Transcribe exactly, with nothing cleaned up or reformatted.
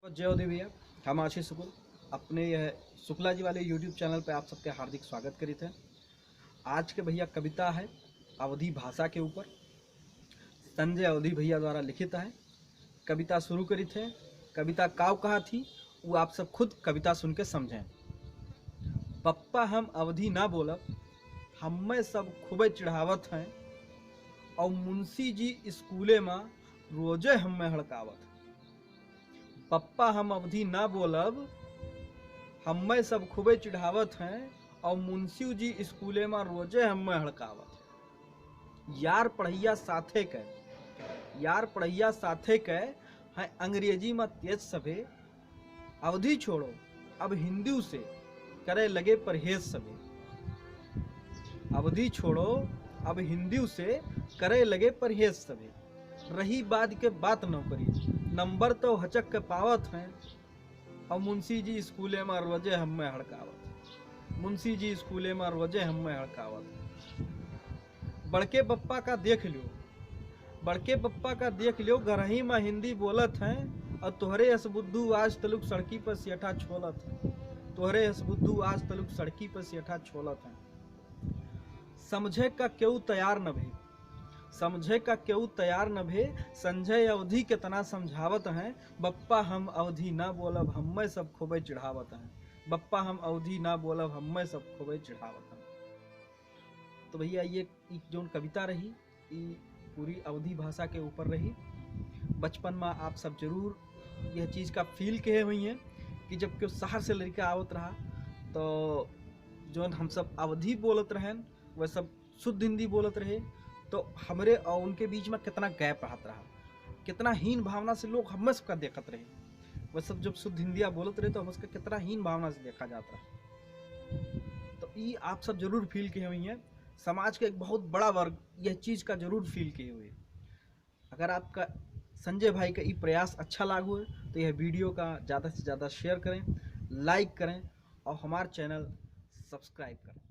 जय अवधी भैया, हम आशीष शुक्ल अपने यह शुक्ला जी वाले YouTube चैनल पे आप सबके हार्दिक स्वागत करित है। आज के भैया कविता है अवधी भाषा के ऊपर, संजय अवधी भैया द्वारा लिखित है। कविता शुरू करित है। कविता काव कहा थी, वो आप सब खुद कविता सुन के समझें। बप्पा हम अवधी ना बोलब, हम्मे सब खूबे चिढ़ावत हैं, और मुंशी जी स्कूले में रोजे हम्मे हड़कावत। बप्पा हम अवधी ना बोलब, हम्मे सब खूबे चिढ़ावत हैं, और मुंशी जी स्कूले में रोजे हम्मे हड़कावत। यार पढ़ैया साथे के, यार पढ़ैया साथे के हैं अंग्रेजी में तेज सभे। अवधी छोड़ो, अब हिंदी से करे लगे परहेज सभे। अवधी छोड़ो, अब हिंदी से करे लगे परहेज सभे। रही बाद के बात नौकरी, नंबर तो हचक के पावत हैं, और मुंशी जी स्कूले में रोजे हम्मे हड़कावत। मुंशी जी स्कूले में रोजे हम्मे हड़कावत। बड़के बप्पा का देख लियो, बड़के बप्पा का देख लियो, घरही में हिंदी बोलत हैं, और तोहरे यस बुद्धू आज तलुक सड़की पर सेठा छोलत हैं। तोहरे यस बुद्धू आज तलुक सड़की पर सेठा छोलत हैं। समझे का केहू तैयार न भे, समझे का केहू तैयार न भे। संजय अवधी कितना समझावत हैं, बप्पा हम अवधी ना बोलब, हम्मे सब खूबे चिढ़ावत हैं। बप्पा हम अवधी ना बोलब, हम्मे सब खूबे चिढ़ावत हैं। तो भैया, ये ई जौन कविता रही, ई पूरी अवधी भाषा के ऊपर रही। बचपन में आप सब जरूर यह चीज़ का फील किहे हुई हैं कि जब केहू शहर से लड़का आवत रहा, तो जौन हम सब अवधी बोलत रहेन, वह सब शुद्ध हिंदी बोलत रहे, तो हमरे और उनके बीच में कितना गैप रहत रहा, कितना हीन भावना से लोग हमें सबका देखत रहे। वह सब जब शुद्ध हिंदिया बोलत रहे, तो हम उसका कितना हीन भावना से देखा जात रहा। तो ई आप सब जरूर फील किहे हुई हैं, समाज के एक बहुत बड़ा वर्ग यह चीज़ का जरूर फील किहे हुए। अगर आपका संजय भाई का ई प्रयास अच्छा लागो है, तो यह वीडियो का ज़्यादा से ज़्यादा शेयर करें, लाइक करें और हमार चैनल सब्सक्राइब करें।